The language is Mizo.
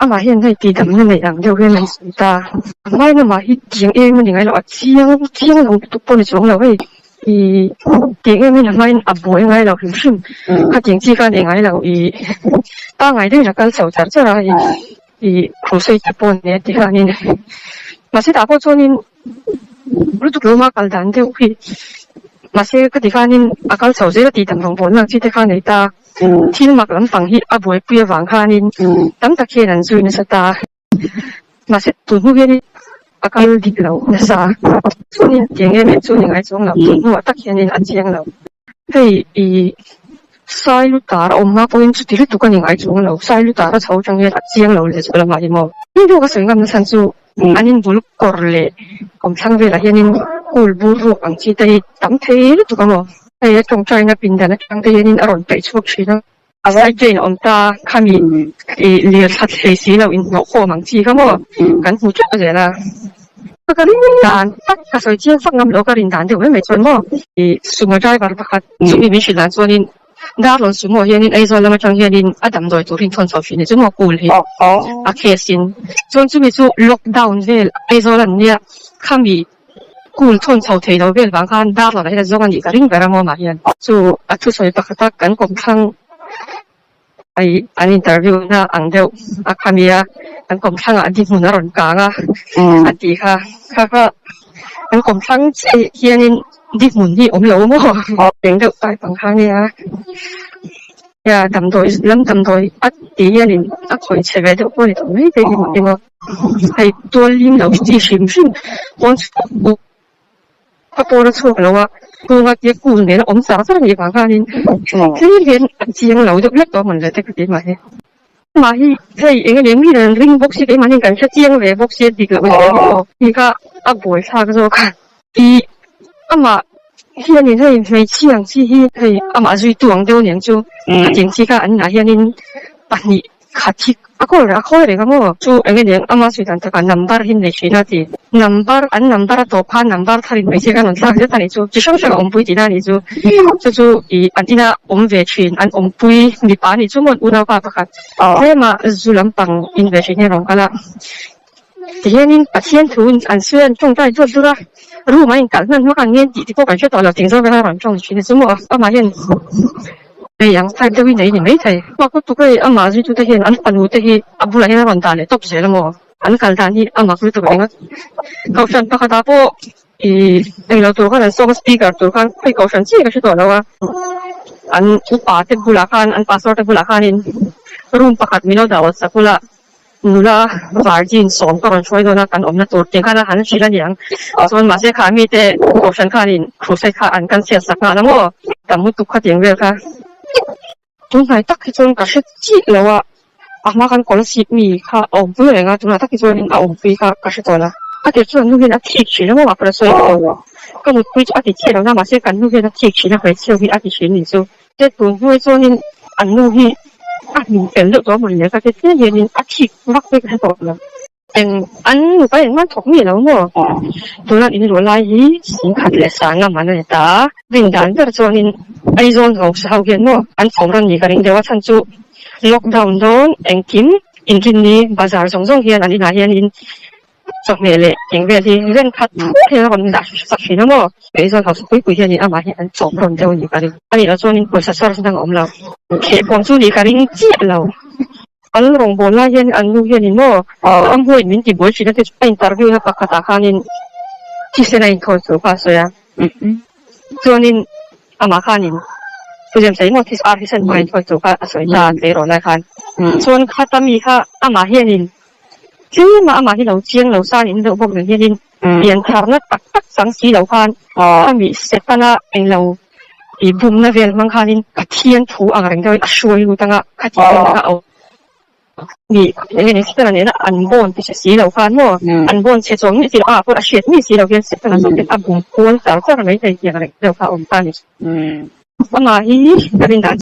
Amah hian hei tihdamna nei ang deuh hian an sawi ta. A hmai lamah hi tiang em a ni ngai lo, a chiang chiang lo lutuk pawh a ni chuang lo hei. Ih tiang em in a hmain a buai ngai lo hrim hrim. Khatiang chi kha a nei ngai lo ih pangngai deuhin a kal chho char char a hei ih crusade te pawh a nia ti khanin. Mahse tah pawh chuanin lutuk lo ma kal dan deuh hi mahse khati khanin a kal chho zel a tih dam rawng ang chi te kha a nei ta. Thil mak lampang hi a buaipui avang khanin tam tak hian an zui nasa ta. Mahse tun hnu hianin a kal dik lo nasa. Chuanin tiang em em chu ni ngai chuang lo, tun hnuah tak hianin a chiang lo. Hei i Sailutar a awm hma pawhin chuti lutuk a ni ngai chuang lo, Sailutar a chho atang hian a chiang lo leh zual a mah hi maw. Heng deuh ka sawi ngam nachhan chu an inbul kawr leh kawmthlang velah hianin kul bur ruak ang chi te hi tam thei lutuk a maw. Hei a tawngtaina pindan atang te hianin a rawn peih chhuak thin a. A side train a awm ta, khami ih lir thla thei si lo inhnawh khawm ang chi kha maw kan hmu teuh zel a. Ka rin dan tak ka sawi chiang fak ngam lo ka rin dan deuh mai mai chuan maw ih sumo driver pakhat chumi min hrilh dan chuanin Darlawn sumo hianin Aizawl lam atang hianin a damdawi tur hi thawn chho thin ni chu maw kul hi a case in chuan chumi chu lockdown vel Aizawl an nia khami Kul thawn chho thei lo vel vang khan Darlawn ah hian a zawng a nih ka ring ber a ngawmah hian. Chu a thusawi pakhata kan kawmthlang ai an interview na ang deuh a khami a, kan kawmthlang ah dihmun a rawn kang a a tih kha, kha kha kan kawmthlang chiah hianin dihmun hi awm lo maw eng deuh tai pang kha nia. Nia damdawi lam damdawi a tih hianin a khawih chhe ve deuh pawh a ni tawh mai thei eng emaw. Hei tual lim lo chi hrim hrim pawn chhuak ka pawn a chhuak lo a, chhunga tia kul nen a awm char char anih vang khanin thil hian a chiang lo deuh hlek tawh a mawn le te ka ti mai. Amah hi hei eng emaw mi an ring bawk si keimahni kan hre chiang ve bawk si a dik loh zel hi aw tih kha a buaithlak zawk a. Ih amah hianin hei hmeichhia ang chi hi hei amah zuitu ang deuh aniang chu a tih ang chi kha an inah hianin pahnih khat hi a kawl reng a khawi reng a maw chu eng nge niang ama sawi dan takah number hi nei thin a ti number an number a tawp khan number thar in hmeichhia khan an thlak zet a nih chu chi hrang hrang a awmpui tihna a nih chu chu chu ih an ina awm ve thin an awmpui mipa a nih chu maw an unaupa pakhat tlema zu lampang in ve thin hian a rawn kal a. Tihianin Pathian thu an sawi a, an tawngtai duat dur a, room a inkalh hman hmak ang nge tih te pawh kan hre tawh lo, tengzawl vela rawn tawng thin a chu maw amah hian nei ang type deuhin a ni maithei. Chhuak lutuk hei amah zuitute hian an fanu te hi a bulah hian a rawn dah leh tawp zel a maw, an kal dan hi a mak lutuk reng a. Kohhran pakhatah pawh ih englo tur khan an sawm a, speaker tur khan hei kohhran chiah ka hre tawh lo a, an upa te bulah khan an pastor te bulah khanin room pakhat min lo dah awlh sak ula. Nula virgin sawm ka rawn hruai dawn a, kan awmna tur tih khan a han hrilh a niang. Chuan mahse kha mite kohhran khanin crusade kha an cancel sak nghal a maw? Tam lutuk kha tiang vel kha. Tunhnai tak hi chuan ka hre chiah lo a, a hma khan Kolasib mi kha a awmpui reng a, tunah tak hi chuanin a awmpui kha ka hre tawh lo. A tir chuan nu hian a thik thin a maw mah pawh sawi tawh lo. Ka mutpui chu a ti chiah lo na, mahse kan nu hian a thik thin a, hmeichhia hi a ti thin ni chu. Te tun hnuai chuanin an nu hi a hlim fel deuh tawh a mawni le ka ti chiang hianin a thik vak vek hre tawh lo. Eng an nupa engmah thawk mi lo maw? Tuna in luh lai hi singkhat leh sanga man a ni ta a, rin dan ber chuanin Aizawl hausa ho hian maw an chhawm rawn ni ka ring deuh a chhan chu lockdown dawn engkim inrinni bazar zawng zawng hian an inah hianin Chawhmeh leh eng vel hi reng khat thur hian a rawn dah sak thin a maw? Aizawl hausa pui pui hianin amah hi an chawm rawn deuh a nih ka ring. A nih loh chuanin pawisa source dang a awm lo. Khehpuam chu nih ka ring chiah lo. An rawngbâwl lai hian an nu hianin maw a hmuin min ti buai thin a ti chu a interview na pakhatah khanin thisen a inkhawn chu kha a sawi a. Chuanin amah khanin Thuziam sawi maw this ar thisen hmai inkhawn chu kha a sawi ta tleirawl lai khan. Chuan khata mi kha amah hianin Tlema amah hi lo chiang lo sa in deuh bawk nen hianin pian tharna tak tak chang si lo khan a mi Setana englo i bumna vel hmang khanin Pathian thu ang reng deuhin a hruai lut anga khati vel kha a awm mi eng nge Setana nena an bawn ti hre si lo khan maw an bawn chhe chawm mi si lo a pawh a hriat mi si lo hian Setana zawk hian a bum kual char char mai thei tiang reng deuh kha a awm ta a ni. Amah hi ka rin dan.